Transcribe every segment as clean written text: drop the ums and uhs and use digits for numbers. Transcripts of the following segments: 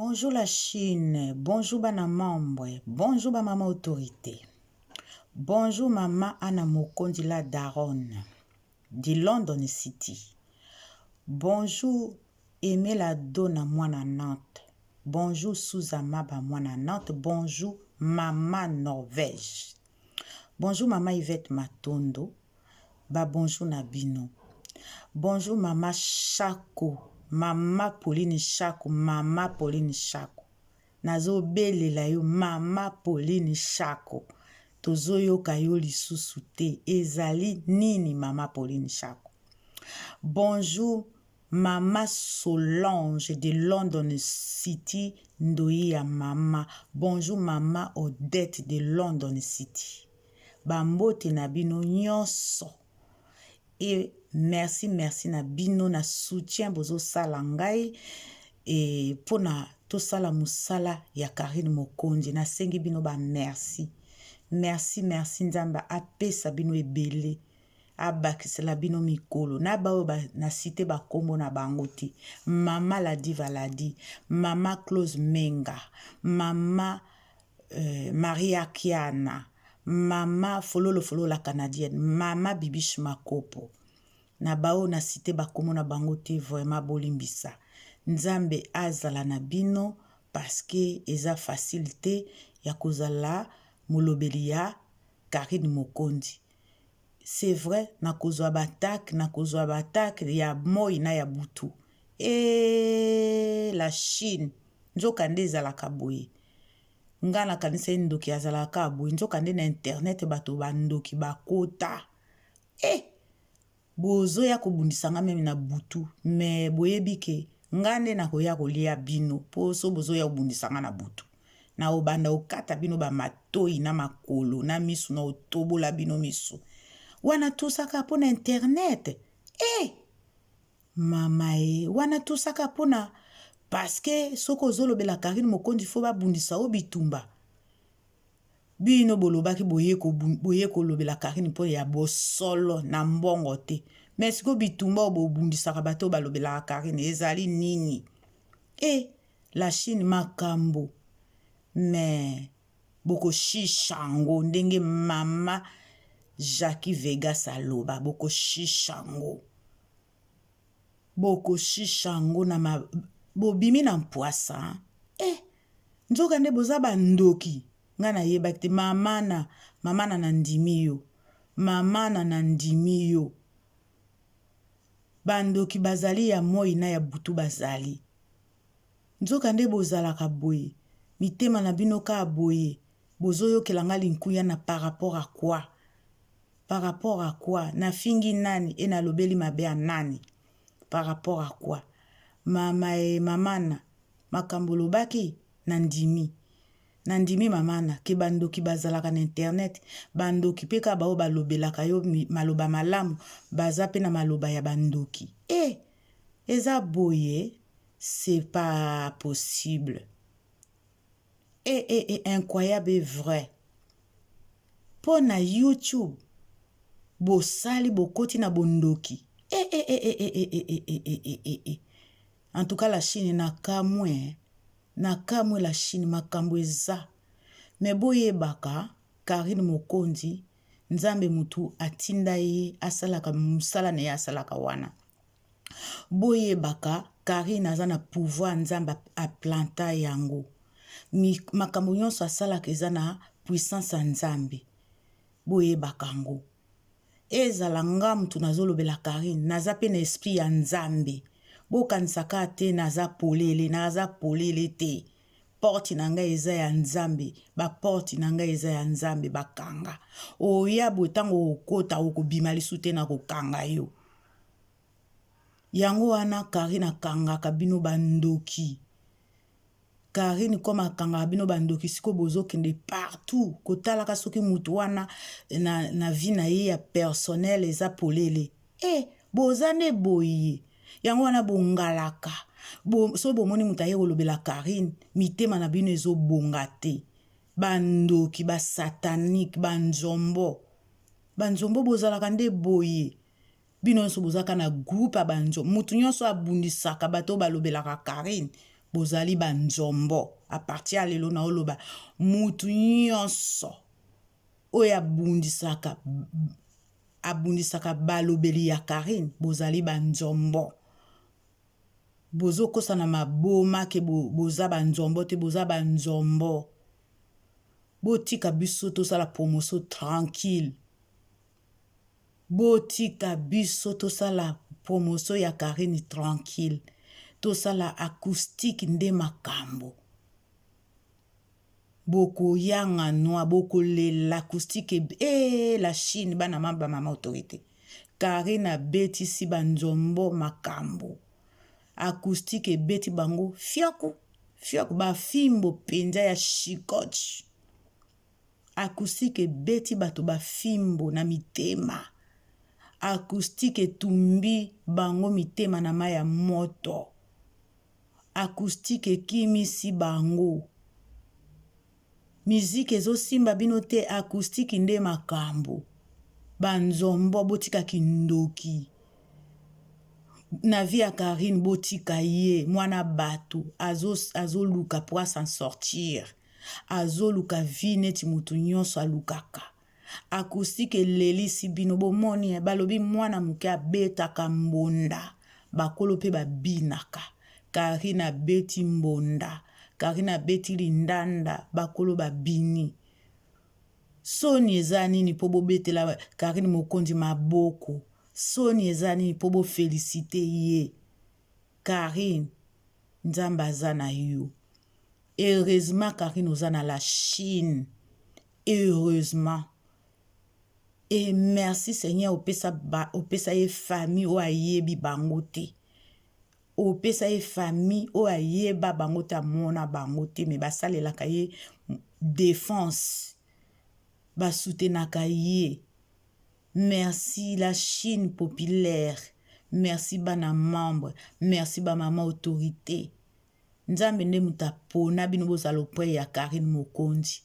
Bonjour la Chine, bonjour bana membre, bonjour ba mama autorité. Bonjour mama Anna Mokonzi la daronne di London City. Bonjour Aimé la Dona mwana Nantes. Bonjour Souza Maba mwana Nantes. Bonjour mama Norvège. Bonjour mama Yvette Matondo. Ba bonjour na bino. Bonjour mama Shako, mama Pauline Shako, mama Pauline Shako. Nazobelela yo mama Pauline Shako. Tozoyoka yo lisusu te. Ezali nini mama Pauline Shako? Bonjour mama Solange de London City ndoyi ya mama. Bonjour mama Odette de London City. Ba mbote na bino nyonso et merci merci na bino na soutien bozosala ngai e mpona tosala mosala ya Carine Mokonzi. Nasengi bino ba merci merci merci. Nzambe apesa bino ebele, abakisela bino mikolo na baoyo na cite bakombo na bango te. Mama la diva ladi, mama Close Menga, mama Maria Kiana, mama Fololo Fololo la Canadienne, mama Bibiche Makopo, na baoyo na cite bakombo na bango te, vraiment bolimbisa. Nzambe azala na bino parce que eza facile te ya kozala molobeli ya Carine Mokonzi. C'est vrai, nakozwa ba attaque, nakozwa ba attaque ya moi na ya butu. E la Chine, nzoka nde ezalaka boye. Nga nakanisa ye ndoki azalaka kaka boye, nzoka nde na internet bato bandoki bakota. E bozoya kobundisa nga meme na butu, me boyebi ke nga nde nakoya kolia bino mpo so bozoya kobundisa nga na butu. Na obanda okata bino ba matoyi na makolo na misu, na otobola bino misu. Wana tosaka mpo na internet. E mama e, wana tosaka mpona parce que soki ozolobela Carine Mokonzi fo babundisa o bitumba. Bino bolobaki boye kolobela Carine mpo ya bosolo na mbongo te. Mais sikoyo bitumba oyo bobundisaka bato oyo balobelaka Carine ezali nini? E la Chine makambo me bokoshisha yango ndenge mama Jackie Vegas aloba, bokoshisha yango, bokoshisha yango na ma... bobimi na mpwasa eh, nzoka nde boza bandoki. Ngai nayebaki te. Mama na mama na nandimi yo, mama na nandimi yo. Bandoki bazali ya moi na ya butu bazali. Nzoka nde bozalaka boye, mitema na bino kaka boye, bozoyokela nga linkuya na par rapport à quoi? Par rapport à quoi? Nafingi nani e nalobeli mabe ya nani? Par rapport à quoi? Mama e mama na makambo olobaki nandimi. Nandimi mama na ke bandoki bazalaka na internet, bandoki mpe kaka baoyo balobelaka yo maloba malamu baza mpe na maloba ya bandoki. E eza boye, c'est pas possible. E e e incroyable et vrai. Mpo na YouTube bosali bokoti na bondoki. E e e e e e e e e e e e. En tout cas la Chine na kamwe, na kamwe la Chine makambo eza. Me boyebaka Carine Mokonzi, Nzambe mutu atinda ye asalaka mosala na ye asalaka wana. Boyebaka Carine aza na pouvoir, Nzambe aplanta yango. Makambo nyonso asalaka eza na puissance ya Nzambe. Boyebaka yango. Ezala nga mutu nazolobela Carine, naza pe na esprit ya Nzambe. Bokanisa kaka te naza polele, naza polele te. Porte na ngai eza ya Nzambe, ba porte na ngai eza ya Nzambe bakanga. Oya boye ntango okota okobima lisusu te na kokanga yo. Yango wana Carine akangaka bino bandoki. Carine comme akangaka bino bandoki, sikoyo bozokende partout kotalaka soki mutu wana na vie na ye ya personnel eza polele. E boza nde boye. Yango wana bongalaka. So bomoni mutu aye kolobela Carine, mitema na bino ezobonga te. Bandoki, ba satanique, banzombo. Banzombo bozalaka nde boye. Bino nyonso bozalaka na groupe ya banzombo. Mutu nyonso abundisaka bato oyo balobelaka Carine. Bozali ba nzombo. A partir ya lelo naoloba mutu nyonso oyo abundisaka abundisaka balobeli ya Carine bozali ba nzombo. Bozokosa na maboma ke boza ba nzombo te boza ba nzombo. Botika biso tosala promotion tranquille. Botika biso tosala promotion ya Carine tranquille. Tosala acoustique nde makambo. Bokoyanga noix, bokolela acoustique ee la Chine bana ma ba mama autorité. Carine abetisi ba nzombo makambo. Acoustique ebeti bango fiaku fiaku ba fimbo penza ya chicoche. Acoustique ebeti bato ba fimbo na mitema. Acoustique etumbi bango mitema na mayi ya moto. Acoustique ekimisi bango. Musique ezosimba bino te acoustique nde makambo. Ba nzombo botika kindoki. Na vie ya Carine botika ye mwana batu azoluka po a s'en sortir. Azoluka vie neti mutu nyonso alukaka. Acoustique elelisi bino bomoni eh, balobi mwana moke abetaka mbonda bakolo mpe babinaka. Carine abeti mbonda, Carine abeti lindanda, bakolo babini. Soni eza nini mpo bobetela Carine Mokonzi maboko? Soni eza nini mpo bofelisite ye? Carine, Nzambe aza na yo. Heureusement Carine oza na la Chine. Heureusement. Et merci Seigneur opesa ba, opesa ye famille oyo ayebi bango te. Opesa ye famille oyo ayeba bango te amona bango te mais basalelaka ye défense. Basoutenaka ye. Merci la Chine populaire. Merci bana membre. Merci ba maman autorité. Nzambe nde moto apona bino bozala auprès ya Carine Mokonzi.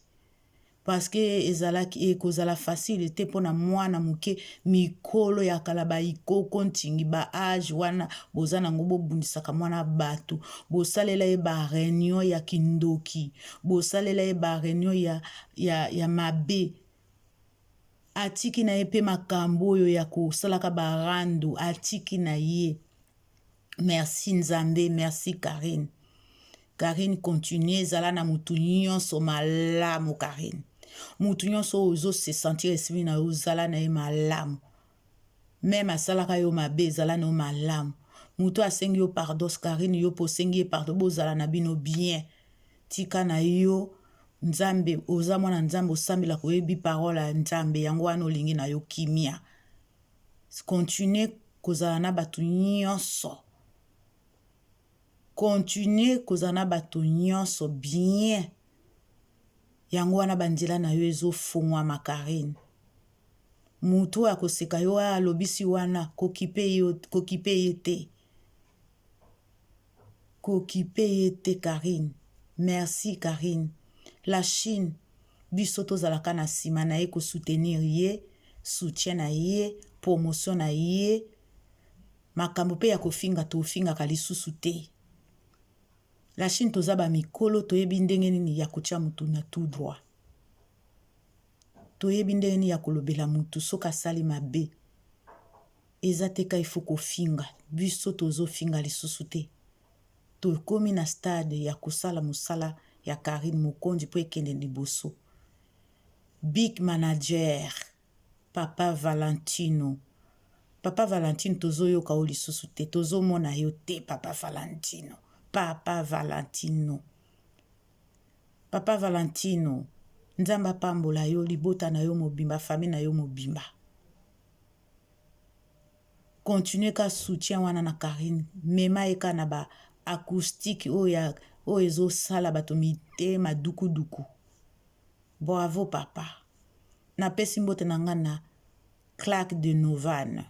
Parce que ezalaki ekozala facile te mpona mwana moke mikolo ya kala ba ikoko ntingi ba age wana boza nango bobundisaka mwana bato bosalela ye ba reunion ya kindoki bosalela ye ba reunion ya, ya, ya mabe atiki na ye mpe makambo oyo ya kosalaka ba rando atiki na ye Merci Nzambe, merci Carine. Carine continue zala na mutu nyonso malamu Carine. Mutu nyonso oyo ozo se sentir esimi na yo zala na ye malamu. Meme asalaka yo mabe zala na yo malamu. Mutu asengi yo pardon Carine yo po osengi ye pardon bozala na bino bien. Tika na yo Nzambe oza mwana Nzambe osambelaka oyebi parole ya Nzambe yango wana olingi na yo kimia. Continuer kozala na bato nyonso. Continuer kozala na bato nyonso bien. Yango wana ba nzela na yo ezofungwama Carine. Mutu oyo akoseka yo alobisi wana kokipe yo kokipe ye te. Kokipe ye te Carine. Merci Carine. La Chine biso tozalaka na sima na ye ko soutenir ye, soutien na ye, promotion na ye. Makambo pe ya kofinga tofingaka lisusu te. La Chine toza ba mikolo toyebi ndenge nini ya kotia mutu na tout droit. Toyebi ndenge nini ya kolobela mutu soki asali mabe. Eza te ka il faut kofinga biso tozo finga lisusu te tokomi na stade ya kosala musala ya Carine mokonzi po ekende liboso big manager papa Valentino papa Valentino tozo yoka yo lisusu te tozo mona yo te papa Valentino papa Valentino papa Valentino nzambe apambola yo libota na yo mobimba famille na yo mobimba Continuer ka soutien wana na Carine mema ye ka na ba acoustique oyo ya oyo ezo sala bato mitema duku duku. Bravo papa. Napesi mbote na nga na Clark de Novan.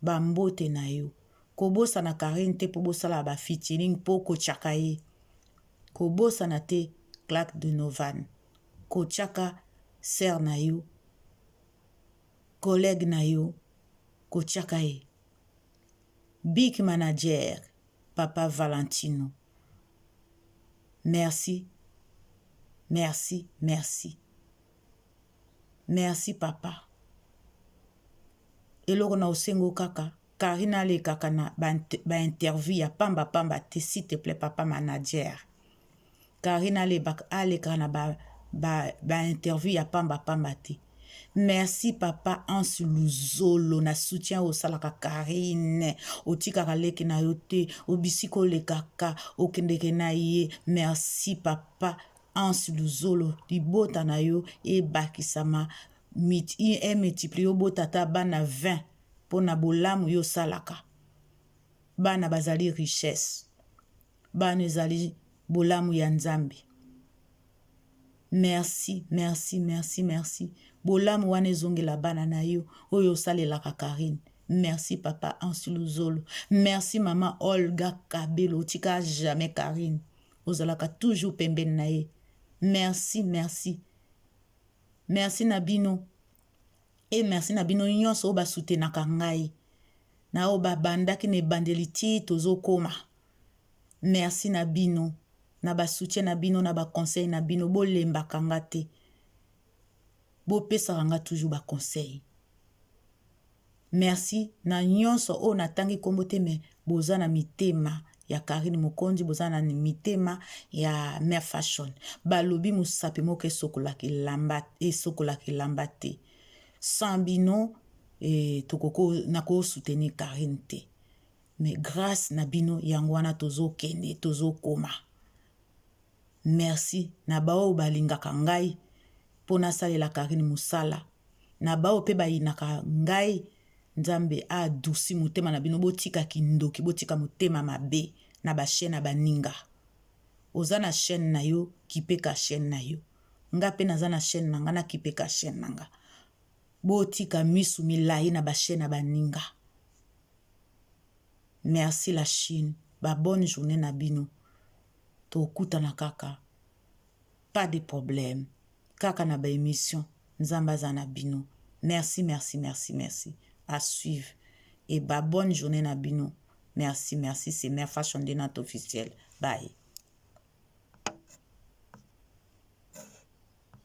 Ba mbote na yo. Kobosana Carine te po bosala ba featuring po kotiaka ye. Kobosana te Clark de Novan. Kotiaka sœur na yo Collegue na yo kotiaka ye big manager papa Valentino. Merci merci merci merci papa eloko na osengo kaka Carine alekaka na ba interview ya pamba pamba te s'il te plaît papa manager Carine alekaka na ba interview ya pamba pamba te merci papa Hans Luzolo na soutien osalaka Carine otikaka leki na yo te obisika olekaka okendeke na ye merci papa Hans Luzolo libota na yo ebakisama emultiplie obota ata bana 20 mpo na bolamu yo osalaka bana bazali richesse bana ezali bolamu ya Nzambe merci merci merci merci bolamu wana ezongela bana na yo oyo osalelaka Carine merci papa Ansi Luzolo merci mama Olga Kabelo otika jamais Carine ozalaka toujours pembeni na ye merci merci merci na bino e merci na bino nyonso oyo basutenaka ngai na oyo babandaki na ebandeli ti tozokoma merci na bino na ba soutien na bino na ba conseil na bino bolembaka nga te bopesaka nga toujours ba conseil merci na nyonso oyo natangi nkombo te me boza na mitema ya Carine Mokonzi boza na mitema ya Mère Fashion balobi mosapi moko esokolaka elamba esokolaka elamba te sans bino eh, tokoko nakosoutenir Carine te mais grâce na bino yango wana tozokende tozokoma merci na baoyo balingaka ngai mpo nasalela Carine mosala na baoyo mpe bayinaka ngai nzambe adusi motema na bino botika kindoki botika motema mabe na bachaine ya baninga oza na chaîne na yo kipeka chaîne na yo nga mpe naza na chaîne na nga nakipeka chaîne na nga botika misu milai na bachaîne ya baninga merci la chine ba bonne journée na bino tokutana kaka pas de problème kaka na ba émission nzambe aza na bino merci merci merci merci à suivre et ba bonne journée na bino merci merci c'est Mère Fashion Denat officiel bye.